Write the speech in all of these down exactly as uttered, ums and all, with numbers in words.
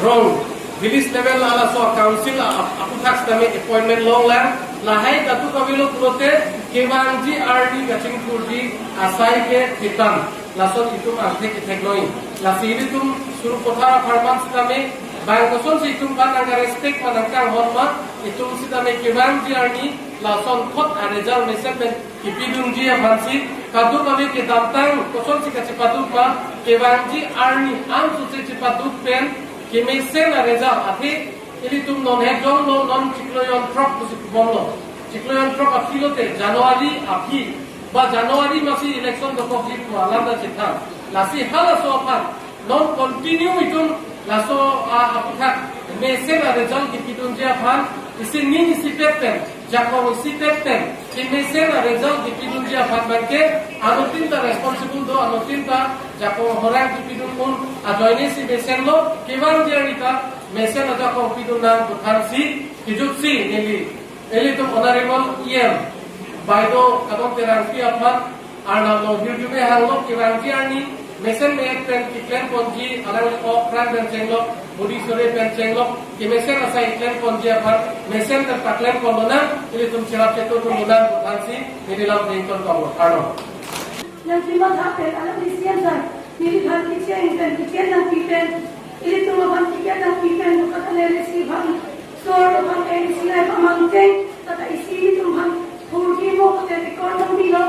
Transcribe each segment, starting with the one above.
Rong village level alaso council a-, a-, aphuthak sitame appointment longlang. Lahai kadokave lo pulote kevangji arni kachingthurji asai ke thitan. Lason itum angthek kethek noi. Lasi ilitum Sarupathar apharman sitame bang kosonsi itum aphan nangka-respect ma nangkanghon ma, itum sitame kevangji arni lasonthot a-result mesen pen kipidunji aphansi, kadokave kedamtang kosonsi kachepaduk ma, kevangji arni amsose chepaduk pen kemesen a-result, athe ilitum non hek jonglo, non chiklo jon throk pusi bomlo. Chiklo jon throk aphi lote January aphi, ba January masi election dokokji pu alam ta chethan. Lasi halaso aphan non continue itum laso a-, aphuthak mesen a-result kipidunji aphan, isi ning isipet pen, jakong isipet pen kemesen a-result kipidunji aphan abangke anuttin ta responsible do, anuttin ta jakong horang kipidun un ajoine si mesenlo, kevangji arni ta mesen ajakong pidun nang pu thansi, kijuksi neli, ilitum Honorable E M Baido Kadom Terangpi aphan Arnam along hirjume hanglo, kevangji arni mesen me-et pen keklem ponji, alangli ok pran pen chenglok, bodi sore pen chenglok, kemesen asai klem ponji aphan mesen pen paklem pon lonang, ilitum cherap chetondun lonang pu thansi neli lam rington kong lo. Arnam. Nangkematha pen alangli C M sir neliphan kicheng pen kicheng nangpi pen, ilitum aphan kicheng nangpi pen, kata neli si aphan, sor aphan, eh, isi lai pamangcheng, kata isi ilitum aphan phurji mo kata record nangpilo,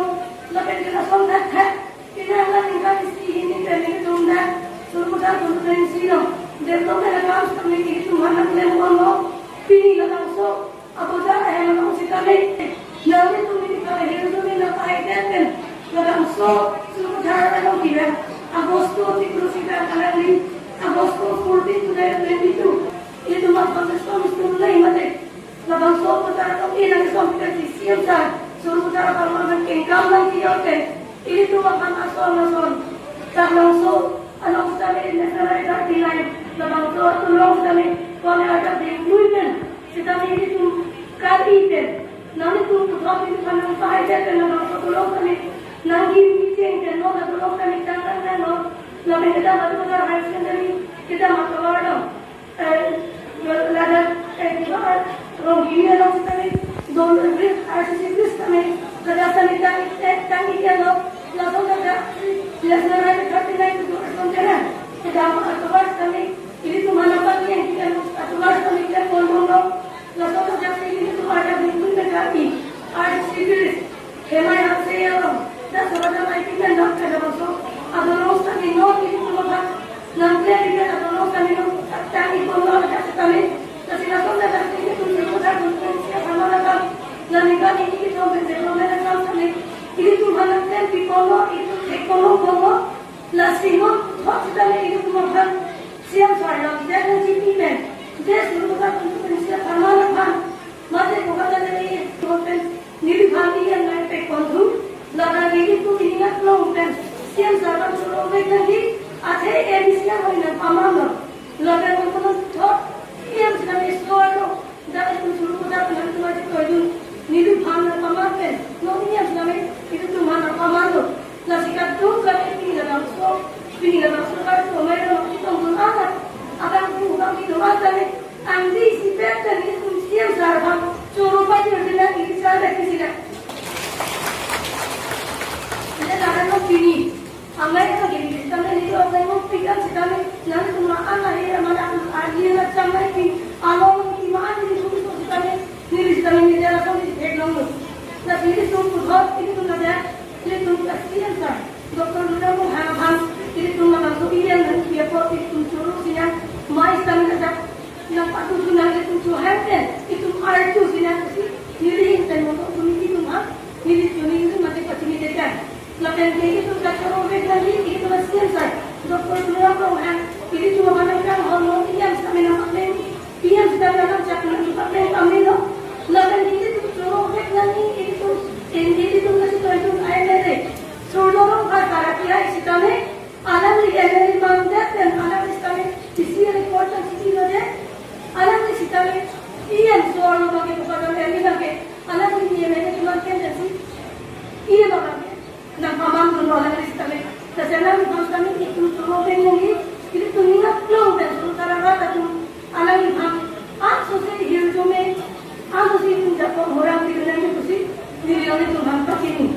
lapen ke lason thakthak pinang la ningkan isi hini pen ilitum dak Sarupathar constituency along development akam sitame ilitum aphan nangklem ponlo. Pini labangso abojar ahem along sitame nanglitum neli pahirjume nangpahai det pen labangso Sarupathar along kiran Agosto tikru sitame alangli Agosto fourteen to twenty-two ilitum aphan response tum nai mate. Labangso Sarupathar along ilang som kita di C M sir Sarupathar apharman kengkam nangkejor pen ilitum aphan ason ason. Labangso along sitame National Highway thirty-nine, labangso along sitame kone ada bengkui pen sitame ilitum kali pen, nanglitum puthot ilitum aphan nangpahai det pen labangso along sitame nangkim kicheng pen non along sitame tang tang tang non. Lapen kedam Sarupathar Higher Secondary, kedam atovar along, eh, ladak, eh, Rongkiri along sitame, don bridge, R C C bridge sitame, ladak sitame tang, eh, tang iklo, lason ladak National Highway thirty-nine to Aswan Channel, kedam atovar sitame, ilitum aphan nangpaklang, kedam atovar sitame klem pon ponlo, lason ladak si ilitum ada bengkui pen kali, R C C bridge, Hemai Hanse along, dak Sarupathar aiki pen dak kada bangso, adolong sitame non ilitum aphan nangklem pen adolong sitame non tang iklo dak sitame, lasi lason dak sitame ilitum Sarupathar constituency apharman akam, la ningkan ini ilitum pen development akam sitame ilitum aphan nangklem pi ponlo, ilitum thek ponlo ponlo, lasi non thot sitame ilitum aphan C M sir along, J N G P pen, J Sarupathar constituency apharman aphan, mate kokata neli pen, neliphan E M nangpek pon thu, lapen nelitum ining aklong pen, C M sir aphan choro vek nangji, athe M C aphan nangpamanlo, lapen nangpaman thot, E M sitame sor lo, dak itum Sarupathar pen nangtum aji toidun, neliphan nangpaman pen, non E M sitame, ilitum aphan nangpamanlo, lasi kadokave pini labangso, pini labangso karju amei lo, itum dun amat, abang tu abang itum amat tame, angdi isipet pen ilitum C M sir aphan choro pajir dilang, ili sar bek isi lang. Ini laran lo pini. Amei lo gini, sitame neli ok nangpikam sitame, nanglitum aphan ahe amana arni na chamai pi, along ki ma ani tu tu sitame, neli sitame neli ala kami thek longlo. Na nelitum puthot, ilitum ladak, ilitum ka C M sir Doctor Tuliram Ronghang aphan, ilitum labangso E M nangpi apot ilitum choro sinang, mai sitame ladak nangpatutu nang ilitum chohang pen, itum arju sinang si, neli hin pen moto tumi itum ha, neli tumi itum mati pachini dekan. Lapen ke itum kachoro vek nangji, itum C M sir Doctor Tuliram Ronghang, ilitum aphan nangkanghon lo, E M sitame nangpakleng, E M sitame nangchak nangpakleng kami lo. Lapen ke itum choro vek nangji, itum, ilitum kachitoi itum M L A Surjya Rongphar Sar akehai sitame, alangli M L A mandet pen alangli sitame, isi record nangchini lo de, alangli sitame, E M sor lo bangke, bukadam M L A bangke, alangli M L A keman pen si, E M bangke, nangpaman dun lo alangli sitame, lasi alangliphan sitame, itum choro pen nangji, ilitum ning aklong pen, Sarupathar arat atum, Orang di kenai ni pusi, neli nanglitum aphan pachini.